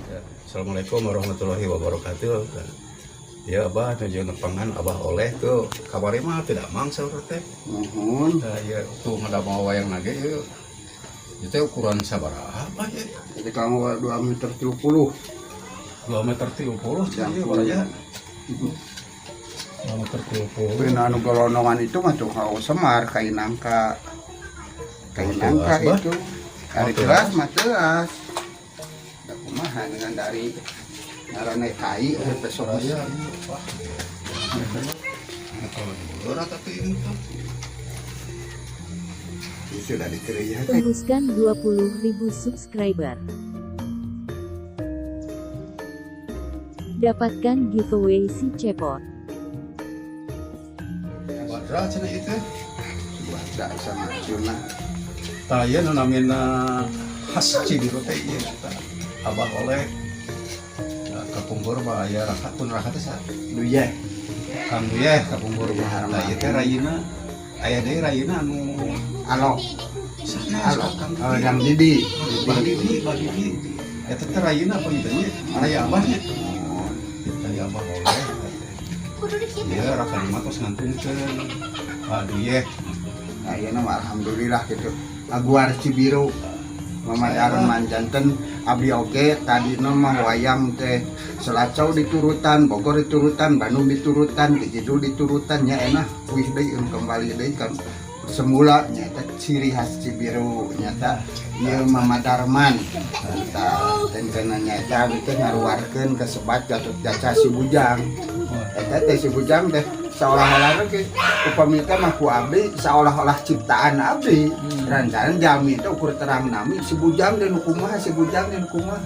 Ya, Assalamualaikum warahmatullahi wabarakatuh. Ya, Abah nuju nepangan Abah Oleh tuh, kamari mah tidak mangsa urang teh. Muhun. Nah, ya tuh ngadamel wayang nage ieu. Itu ukuran sabaraha, Abah, ya? Jadi kamu 2 meter 30. 2 meter 30 cenah ieu, baraya. 2 meter 30. Pina anu golongan itu mah tuh kau Semar kai nangka. Kai Oh, nangka teas, Bah. itu. Hari Oh, teas teas. Mah teas. Da kumaha dengan dari ngaranna kai besok. Baraya ieu, wah. Kalau berat atuh ini tuh. Sudah diterima. Tembuskan 20.000 subscriber. Dapatkan giveaway si cepot. Badra cenah ieu teh. Baca sama Juna. Tah, ieu nu namina khas Cibiru teh ieu tah. Abah Oleh. Nah, kapungkur mah aya rakat pun, rakat teh saha? Duye. Kang Duyeh kapungkur mah. Tah, ieu teh rayina aya deui, rayina anu Alo. Sanes. Alo. Kang Oh, Didi. Kang Didi. Bah Didi, Bah Didi. Eta teh rayina apa gitu nya? Raya abahnya. Oh, Raya Abah Oleh. Ieu rakan mah tos ngantunkeun. Pak Duyeh. Nah, iya nama alhamdulillah gitu. Aguar Cibiru. Mama Darman janten abdi oge tadina mah wayang teh Selacau diturutan, Bogor diturutan, Bandung diturutan, di Kidul diturutan, nya enak wih deui kembali deui kan semula nyata ciri khas Cibiru nyata ieu Mama Darman eta tentena nyata abdi teh ngaruarkeun kesebat Gatot Kaca si Bujang. Eta teh si Bujang teh seolah-olah ge upami teh mah ku abdi seolah-olah ciptaan abdi, rancangan jalmi itu ukur terang nami si Bujang dan kumaha, si Bujang dan kumaha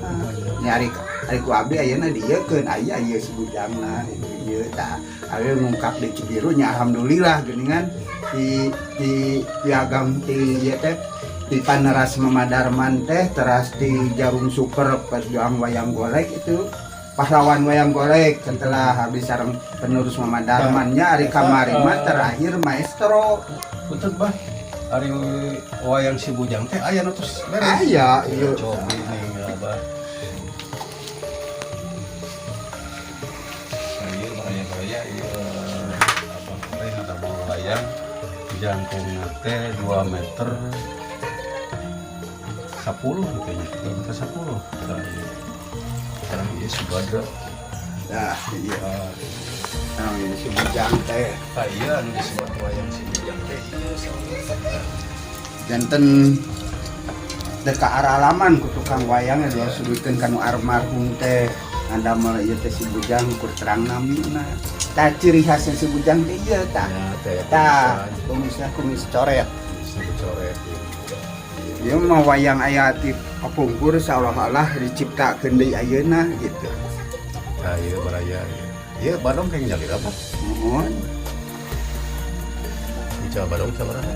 nya. Ari ari ku abdi ayeuna dieukeun aya ieu si Bujangna ieu. Tah, abdi ngungkap di Cibiru nya alhamdulillah geuningan di piagam ti ieu teh di paneras Mama Darman teh, teras di Jarum Super pejuang wayang golek itu, pahlawan wayang golek setelah habis sareng penerus Mama Darman nya ari kamari mah terakhir maestro. Punten, Bah. Ari wayang si Bujang teh aya nu tos beres? Aya ieu. Cobi nih, Abah. Ieu baraya-baraya ieu Abah teh ngadamel wayang jangkungna teh 2 meter 10 gitu nya, 2 meter 10. Tah, ieu. Sekarang ieu Subadra. Nah, iya. Ah, Nah, ini si Bujang teh. Tah, ieu anu disebut wayang si Bujang teh ieu salah. Janten deka aralaman ku tukang wayang ya sudutkeun kanu almarhum teh ngadamel ieu teh si Bujang kur terang namina. Tah, ciri khasnya si Bujang teh ieu tah. Ya teh. Tah, kumisnya kumis coret. Kumisnya coret. Ieu mah wayang aya ti kapungkur seolah-olah diciptakeun deui ayeuna gitu. Tah, ieu baraya ieu. Ieu badong keng nyalira apa? Muhun. Bicara badong sabaraha?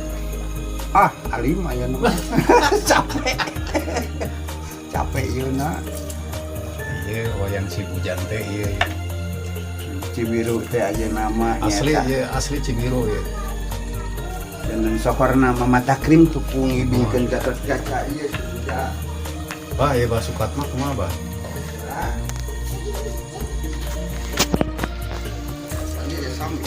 Ah, alim aya mah. Capek. Capek ieu na. Ieu wayang si Bujang teh ieu. Cibiru teh aja nama. Asli ieu, asli Cibiru ieu. Dan sohorna Mama Takrim tuh ngibingkeun Gatot Kaca ieu si Bujang. Bah, ieu Bah Sukatma kumaha, Bah? Ah. Ini ya sami.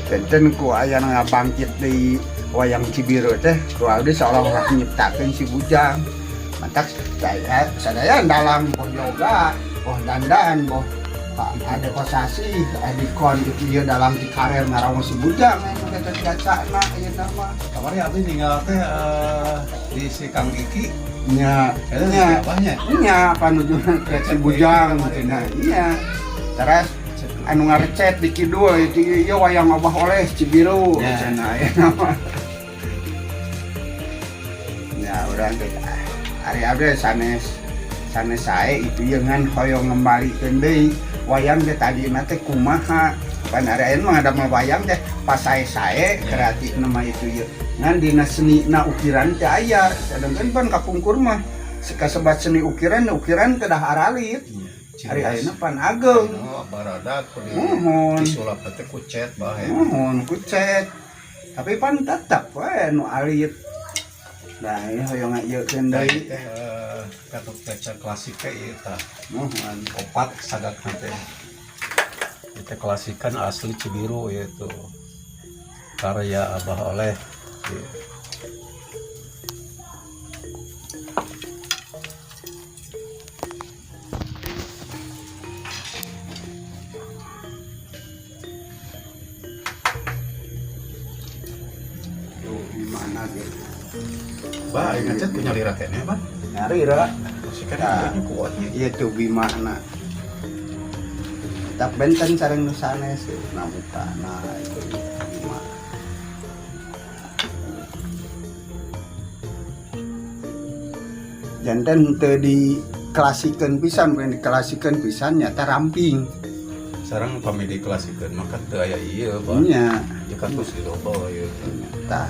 Benten ku aya ngabangkit di wayang Cibiru teh ku abdi seolah-olah nyiptakeun si Bujang. Mantak saya sadaya dalam boh yoga, boh dandan, boh Pak ada kosasi, adi kon gitu ieu dalam di karer ngarawang si Bujang anu Gatot Kaca na ieu nama. Kamari abdi ninggal teh di si Kang Iki. Nya, Eta nya. si abahnya. Nya panujuna ke si Bujang cenah. Nya. Terus anu ngarecet di kidul itu ieu wayang Abah Oleh Cibiru cenah aya nama. Ya urang teh ah, Ari abdi sanes sanes sae itu ieu, ngan hoyong ngembalikeun deui wayang teh tadina teh kumaha. Pan ari ayeuna mah ngadamel wayang teh pas sae-sae kreatif nama itu ieu. Ngan dina seni na ukiran teh aya, sedangkan pan kapungkur mah kasebat seni ukiran, ukiran kedah aralit. Ari ayeuna pan ageng. Oh, baradak ku di Muhun. Disulap teh ku cet, Bah, ya. Muhun ku cet. Tapi pan tetep we nu alit. Nah, ieu hoyong ngajeukeun deui. Teh Gatot Kaca klasik teh ieu tah. Muhun. Opat sagakna teh. Itu klasikan asli Cibiru yaitu karya Abah Oleh. Iya. Tuh, di mana gitu. Bah, aing ngecet punya lira keneh, Bah. Nyari ra. Masih kan Nah. ini kuatnya. Iya tuh bimana. Tak benten sareng nu sanes nah muka nah itu bima. Janten teu diklasikeun pisan, bukan diklasikeun pisan nyata ramping. Sareng pami diklasikeun maka teu aya ieu, Bah. Nya. Ya kan terus diloba ieu. Tah.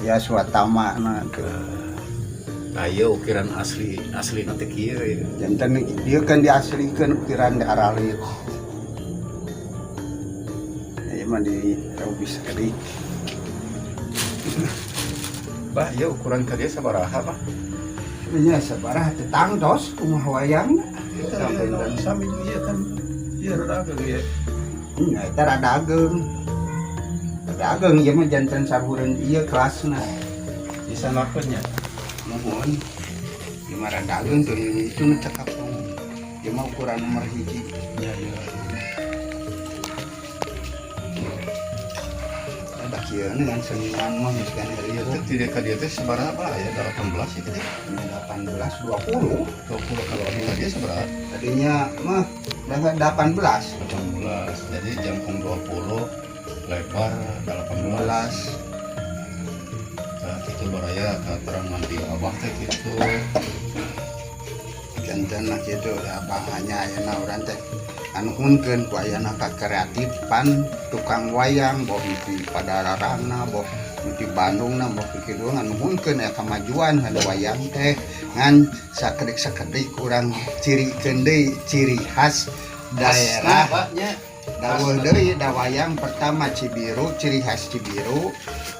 Ya suatama na tuh. Nah, ieu ukiran asli asli nanti kieu ieu. Janten ieu kan diaslikeun ukiran di aralit. Ya mah di bisa sakedik. Bah, ieu ukuran ka dieu sabaraha, Bah? Nya sabaraha teh tangtos kumaha wayang. Sampai sami ieu kan. Ieu rada ageng ieu. Nya eta rada ageng. Rada ageng ieu mah janten sabureun ieu kelasna. Bisa lakonnya. Mohon. Ieu mah rada ageng tuh itu nu cekap. Ieu mah ukuran nomor 1. Ya, ya. Ada kieu dengan seniman mah geus kan Ieu teh tidak ka dieu teh sabaraha, Bah? Ya 18 ieu teh. 18 20. 20 kalau ka dieu sabaraha? Tadinya mah 18. 18. Jadi jangkung 20, lebar 18. 18. Nah, itu baraya katerangan di Abah teh gitu. Janten lah gitu ya bahanya ayeuna urang teh anuhunkeun ku ayana ka kreatifan tukang wayang boh di Padalarangna boh di Bandungna boh di kitu nganuhunkeun aya kamajuan kana wayang teh, ngan sakedik-sakedik urang cirikeun deui ciri khas daerah. Bah, nya. Dawuh deui da wayang pertama Cibiru, ciri khas Cibiru,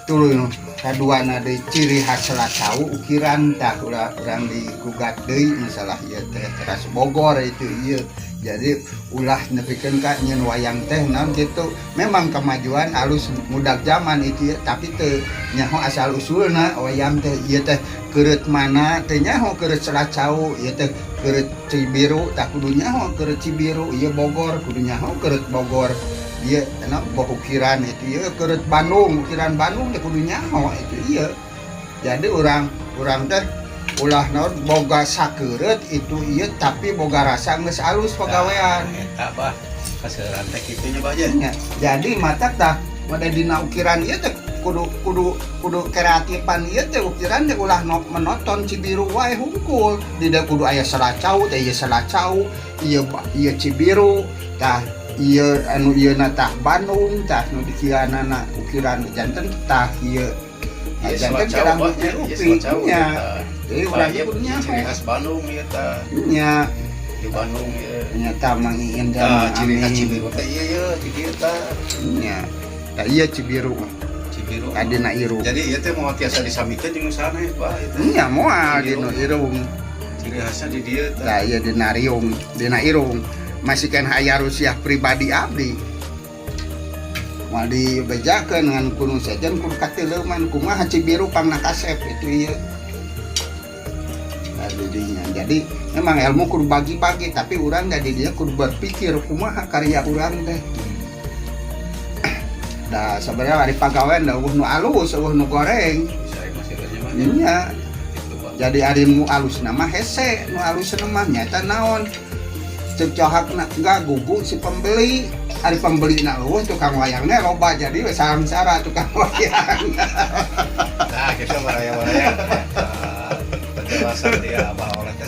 tuluy kaduana deui ciri khas Selacau ukiran. Tah, ulah urang digugat deui masalah ieu teh teras Bogor itu ieu. Jadi ulah nepikeun ka nyeun wayang teh naon gitu. Memang kemajuan alus mudak zaman itu ya, tapi teu nyaho asal usulna wayang teh ieu teh keureut mana teu nyaho, keureut Selacau ieu teh keureut Cibiru, tah kudu nyaho keureut Cibiru ieu, Bogor kudu nyaho keureut Bogor ieu, anu boh ukiran itu ieu keureut Bandung, ukiran Bandung teh kudu nyaho itu ieu. Jadi urang urang teh ulah naon boga sakeureut itu ieu, tapi boga rasa geus alus pagawean. Nah, eta, Bah. Kaseuran teh kitu nya, Bah, nya. Nya. Jadi mata tah mada dina ukiran ieu teh kudu kudu kudu kreatifan ieu teh ukiran teh ulah no, menoton Cibiru wae hungkul. Tidak, kudu aya Selacau teh ieu Selacau, ieu ieu Cibiru, tah ieu anu ieu na tah Bandung, tah nu dikiranana ukiran janten tah ieu. Nah, Ieu janten Selacau, kadang Bah, nya. Ieu rupi Selacau nya. eta. Jadi Tah, urang ieu kudu nyaho. ciri khas Bandung ieu tah. Nya. Di Bandung ieu. Nyata Mang Iin teh Tah, Mang ciri khas Amin. Cibiru teh ieu ieu di dieu tah. Nya. Tah iya Cibiru. Cibiru. Adina irung. Jadi ieu teh moal tiasa disamikeun jeung nu sanes, Bah, ieu teh. Nya moal dina irung. Ciri khasnya di dieu tah. Tah iya dina riung, dina irung. Masih kan aya rusiah pribadi abdi. Moal dibejakeun ngan kudu sejen kudu katileuman kumaha Cibiru pangna kasep itu ieu. Nah, didinya. Jadi memang ilmu kudu bagi-bagi, tapi urang jadi dia kudu berpikir kumaha karya urang teh. Nah, sebenarnya ari pagawean da euweuh nu alus, euweuh nu goreng. Bisa masih nya mah. Nya. Gitu, Bah. Jadi ari nu alus nama hese, nu alus mah nyata naon? Cek cohakna enggak gugu si pembeli. Ari pembeli na euweuh, tukang wayangnya loba, jadi we sangsara tukang wayang. Nah, kita baraya-baraya. Penjelasan dia Abah oleh teh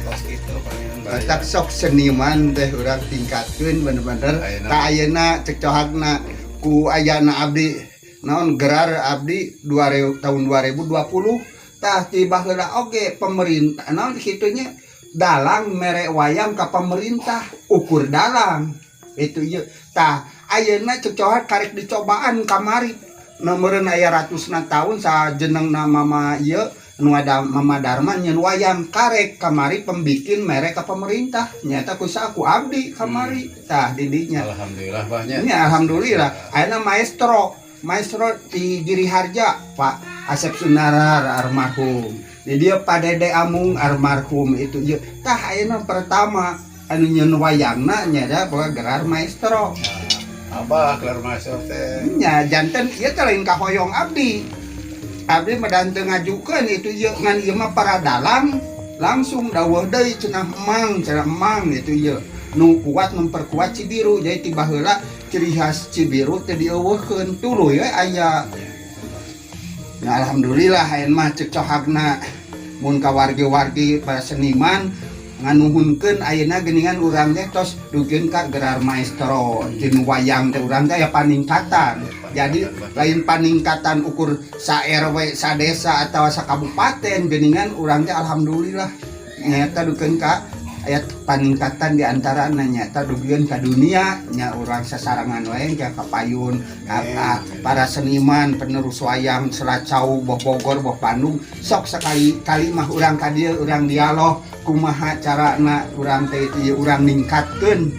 tos kitu panginten baraya. Matak sok seniman teh urang tingkatkeun bener-bener. Ayeuna. Tah, ayeuna cek cohakna ku ayana abdi naon gerar abdi 2000, tahun 2020. Tah, ti baheula oge pemerintah naon kitunya, dalang mere wayang ka pemerintah, ukur dalang itu ieu. Tah, ayeuna cek cohak karek dicobaan kamari nomoreun aya ratusna tahun sajenengna mama ieu nu ada Mama Darman nyeun wayang, karek kamari pembikin mere ka pemerintah, nyata ku saku abdi kamari. Tah, didinya. Alhamdulillah banyak. Ini alhamdulillah ayeuna maestro maestro di Giri Harja, Pak Asep Sunarar almarhum, di dia Pak Dede Amung almarhum itu ieu. Tah, ayeuna pertama anu nyeun wayangna nya boga gelar maestro. Abah gelar maestro teh. Nya, janten ieu teh lain kahoyong abdi, abdi mah dan teu ngajukeun itu ieu, ngan ieu mah para dalang langsung dawuh deui cenah, emang cenah emang itu ieu nu kuat memperkuat Cibiru. Jadi ti baheula ciri khas Cibiru teh dieuweuhkeun, tuluy we aya. Nah, alhamdulillah ayeuna mah cek cohagna mun ka wargi-wargi para seniman nganuhunkeun ayeuna geuningan urang teh tos dugikeun ka gelar maestro jeung wayang teh urang teh aya paningkatan. Jadi lain paningkatan ukur sa RW, sa desa atau sa kabupaten, geuningan urang teh alhamdulillah nyata dugikeun ka aya paningkatan di antara nyata dugikeun ka dunia nya. Urang sasarangan wae ka kapayun ka para seniman penerus wayang Selacau, boh Bogor, boh Bandung, sok sekali kali mah urang ka dieu, urang dialog kumaha carana urang teh ieu urang ningkatkeun.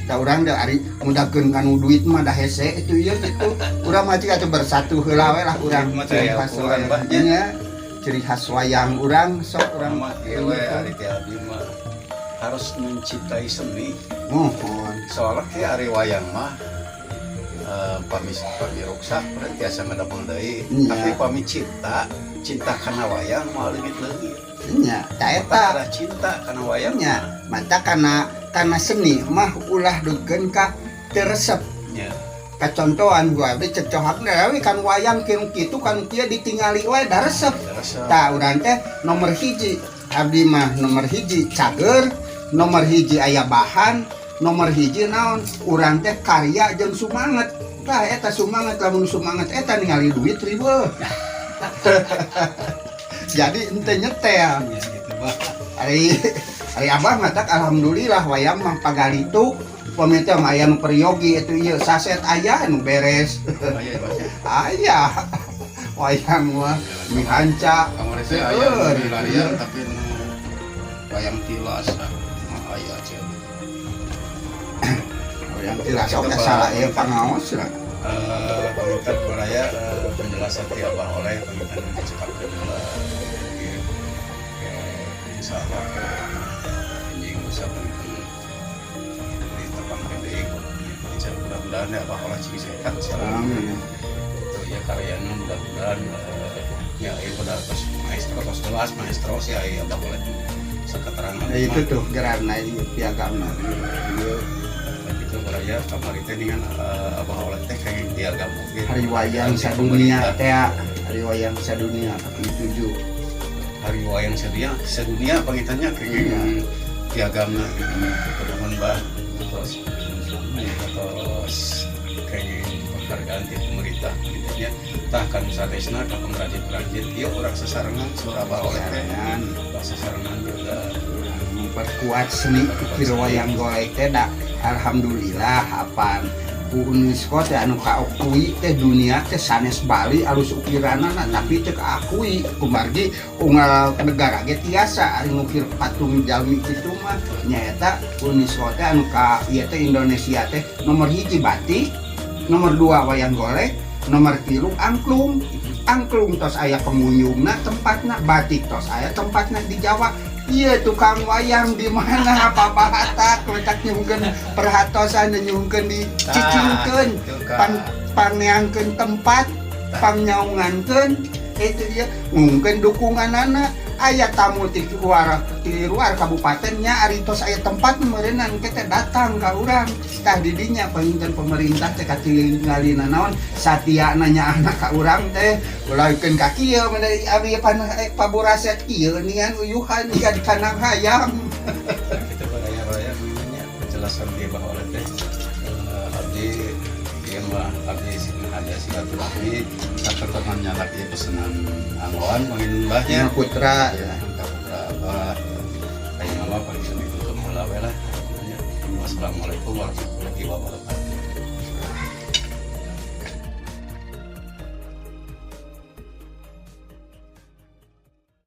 Da urang da ari mudahkeun kanu duit mah da hese itu ieu kitu. Urang mah cik atuh bersatu heula we lah urang. Mah ciri teh khas ukuran wayang. Bah, nya. Nya, ciri khas wayang urang sok urang. Mah kieu we, ari teh abdi mah harus mencintai seni. Mohon. Soalnya teh ari wayang mah pami pami ruksak berarti tiasa ngadamel deui. Tapi pami cinta, cinta kana wayang moal leungit-leungit. Nya, ta eta. Eta cinta kana wayang. Nya, mata kana kana seni mah ulah dugeun ka teu resep. Kacontohan gua abdi cek cohakna we kan wayang kieu kitu kan kieu ditingali we da resep. Resep. Tah, urang teh nomor hiji abdi mah nomor hiji cager, nomor hiji aya bahan, nomor hiji naon urang teh karya jeung sumanget. Tah, eta sumanget, lamun sumanget eta ningali duit riweuh, jadi ente nyetel. Ya gitu, Bah. Ari ari abah matak alhamdulillah wayang mah pagalitu pami teh mah aya nu peryogi itu ieu saset aya nu beres. Aya, Bah, ya. Aya wayang mah mihanca. Kamari teh aya nu larian tapi nu wayang tilas ah. Mah aya cenah. Wayang tilas oke salah ieu pangaos lah. Panginten baraya, penjelasan ti Abah oleh panginten dicekapkeun heula. Ieu. Insyaallah anjing bisa panginten ditepangkeun deui. Insya mudah-mudahan ya Abah oleh cing sehat selalu. Amin. Itu ya karyana mudah-mudahan ya ieu pada tos maestro, tos jelas maestro sih aya Abah oleh saketerangan. Nah, itu tuh gelarna ieu piagamna. Ieu itu baraya kamari teh dengan Abah oleh teh kenging piagam oge. Hari wayang sadunia teh, hari wayang sadunia kaping 7. Hari wayang sedunia, sedunia pangintennya kenging piagamna gitu. Nuhun, Bah, terus terus kenging penghargaan ti pemerintah gitu nya. Tah kan sadesna ka pengrajin-pengrajin ieu urang sasarengan surah Abah oleh teh. Sasarengan. Sasarengan juga. Memperkuat seni ukir wayang golek teh da alhamdulillah apan ku UNESCO teh anu kaakui teh dunia teh sanes Bali alus ukiranana, tapi teu kaakui kumargi unggal negara ge tiasa ari ngukir patung jalmi kitu mah. Nyaeta UNESCO teh anu ka ieu teh Indonesia teh nomor hiji batik, nomor dua wayang golek, nomor tilu angklung. Angklung tos aya pengunjungna tempatna, batik tos aya tempatna di Jawa. Iya, tukang wayang di mana apa bahatak letak nyungkeun perhatosan, nyungkeun dicicingkeun, pan paneangkeun tempat, pangnaungankeun itu dia ngungkeun dukungan anak. Aya tamu ti luar kabupatennya, ari tos aya tempat meureunnan kita datang ka urang. Tah, di dinya panginten pemerintah teh katingali naon satia nanya anak ka urang teh, ulahkeun ka kieu mah abi pan paburaset kieu nian uyuhan jiga di kandang hayam. Nah, kita baraya-baraya menanya penjelasan dia bahwa teh abdi ieu mah abdi ada silaturahmi sakertonan lagi pesanan anggoan panginten, Bah, nya. Putra. Ya, ka putra Abah ayeuna mah paling ditutup heula we lah. Wassalamualaikum warahmatullahi wabarakatuh.